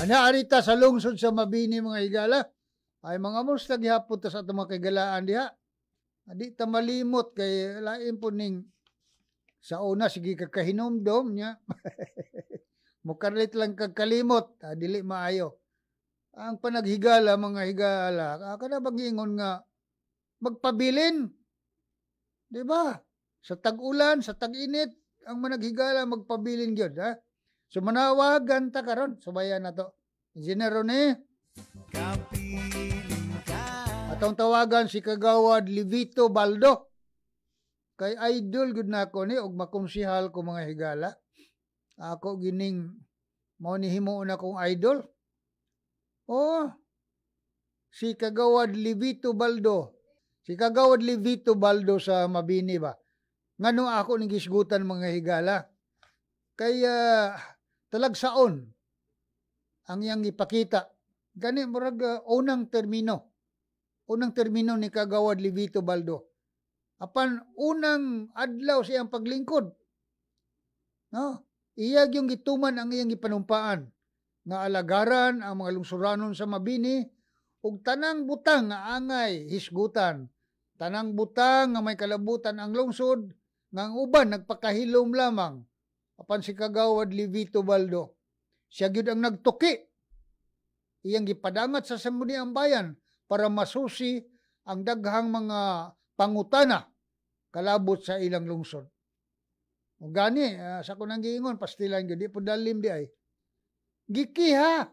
Ana arita sa lungsod sa Mabini, mga higala. Ay, mga musta gihapon ta sa atong mga kahigalaan diha. Di ta malimot kay lain po ning sa una sige ka kahinumdom niya. Mukalit lang kag kalimot, dili maayo. Ang panaghigala, mga higala, kana bang ingon nga magpabilin? Di ba? Sa tag-ulan, sa tag-init, ang managhigala magpabilin gyud, ha? So manawagan ta karon, subayan na to. Engineer Rone, Kapiling ka. Atong tawagan si Kagawad Levito Baldo. Kay idol gud nako ni og makonsihal ko, mga higala. Ako gining mao ni himuon akong idol. Oh, si Kagawad Levito Baldo. Si Kagawad Levito Baldo sa Mabini ba? Ngano ako ning gisgutan, mga higala? Kay talagsaon ang iyang ipakita. Gani murag unang termino. Unang termino ni Kagawad Levito Baldo. Apan unang adlaw sa iyang paglingkod. No? Iya yung gituman ang iyang gipanumpaan nga alagaran ang mga lungsuranon sa Mabini ug tanang butang nga angay hisgutan. Tanang butang nga may kalabutan ang lungsod nga ang uban nagpakahilom lamang. Apan si Kagawad Levito Baldo, siya gyud ang nagtuki. Iyang gipadangat sa Sangguniang Bayan para masusi ang daghang mga pangutana kalabot sa ilang lungsod. O gani, sa kunang giingon, pastilan gyud, di po dalim di ay. Gikiha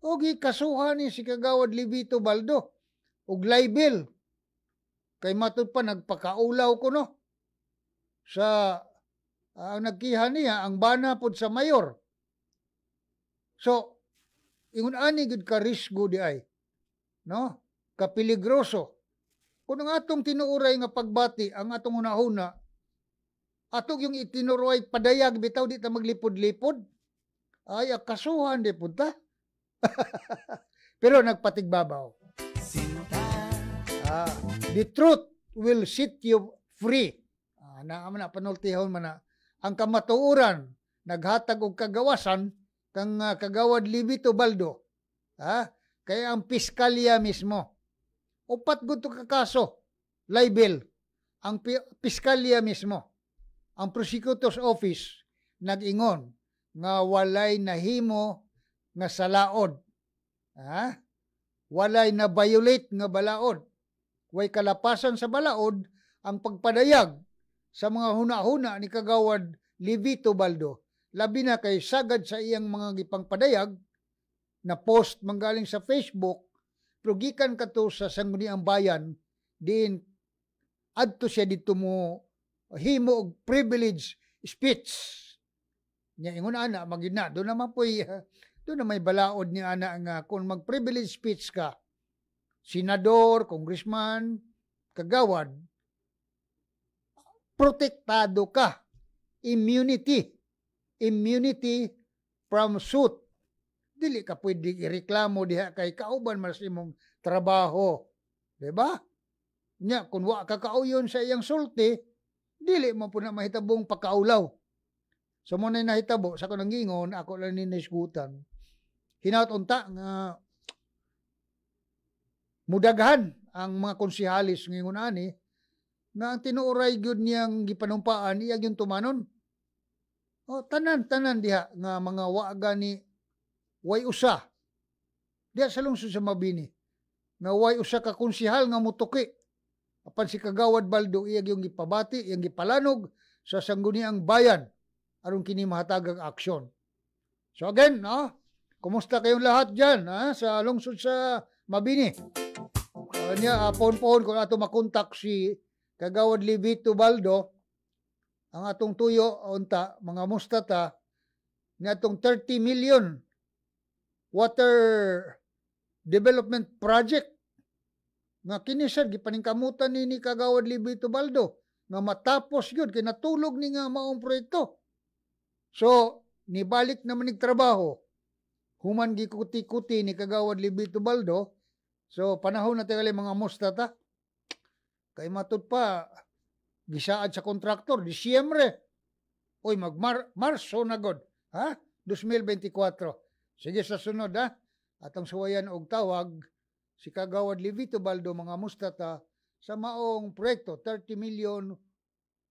o gikasuhan ni si Kagawad Levito Baldo og libel. Kay matud pa nagpakaulaw ko no. Sa ang nagkiha niya ang bana pod sa mayor. So ingon ani gud ka risgo di ay. No? Kapiligroso. Kung ang atong tinuuray nga pagbati, ang atong hunahuna, atong yung itinuruay padayag bitaw di ta maglipod-lipod, ay kasuhan di pud ta. Pero nagpatigbabaw. Sinta. The truth will set you free. Na na panultihon man na. Ang kamatuoran naghatag og kagawasan kang Kagawad Levito Baldo. Kaya ang piskalya mismo. Upat gud to ka kaso. Libel. Ang piskalya mismo. Ang prosecutor's office nag-ingon nga walay nahimo nga salaod. Ha? Walay na violate nga balaod. Way kalapasan sa balaod ang pagpadayag sa mga huna-huna ni Kagawad Levito Baldo. Labi na kay sagad sa iyang mga gipangpadayag na post manggaling sa Facebook, pero gikan kato sa Sangguniang Bayan, diin adto siya dito mo himo og privilege speech. Nya ingon ana magina do naman poy do na may balaod ni ana nga kung mag-privilege speech ka, senador, congressman, kagawad, protektado ka. Immunity. Immunity from suit. Dili ka pwede ireklamo diha kay kauban man sa imong trabaho. Diba? Nya, kung wa ka kauyon sa iyang sulti, dili mo po na mahitabong pagkaulaw. So mo na nahitabo, sa kanang gingon, ako lang ninisgutan. Hinaut unta nga mudaghan ang mga konsihalis ngingon ani nga ang tinuoray gyud niyang gipanumpaan iya gyud tumanon. O tanan tanan diha nga mga wa gani way usa diha sa lungsod sa Mabini nga way usa ka konsihal nga mutuki. Apan si Kagawad Baldo iya gyud gipabati, iyang gipalanog sa Sangguniang Bayan aron kini mahatagang aksyon. So again, no? Kumusta kayong lahat diyan, ha, sa lungsod sa Mabini? Niya, phone-phone kung ato makontak si Kagawad Levito Baldo, ang atong tuyo unta mga musta ta ni atong 30 million water development project nga kini sir gipaningkamutan ni Kagawad Levito Baldo nga matapos gyud kay natulog ni nga maong proyekto. So nibalik naman nig trabaho human gikuti-kuti ni Kagawad Levito Baldo. So panahon na tingali mga musta ta. Kay matud pa gisaad sa kontraktor Disyembre. Oy, mag Marso na god, ha? 2024. Sige, sa sunod ha. Atong suwayan og tawag si Kagawad Levito Baldo, mga musta ta sa maong proyekto, 30 million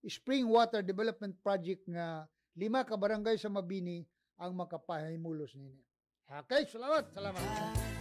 Spring Water Development Project nga lima ka barangay sa Mabini ang makapahimulos nini. Okay, salamat, salamat.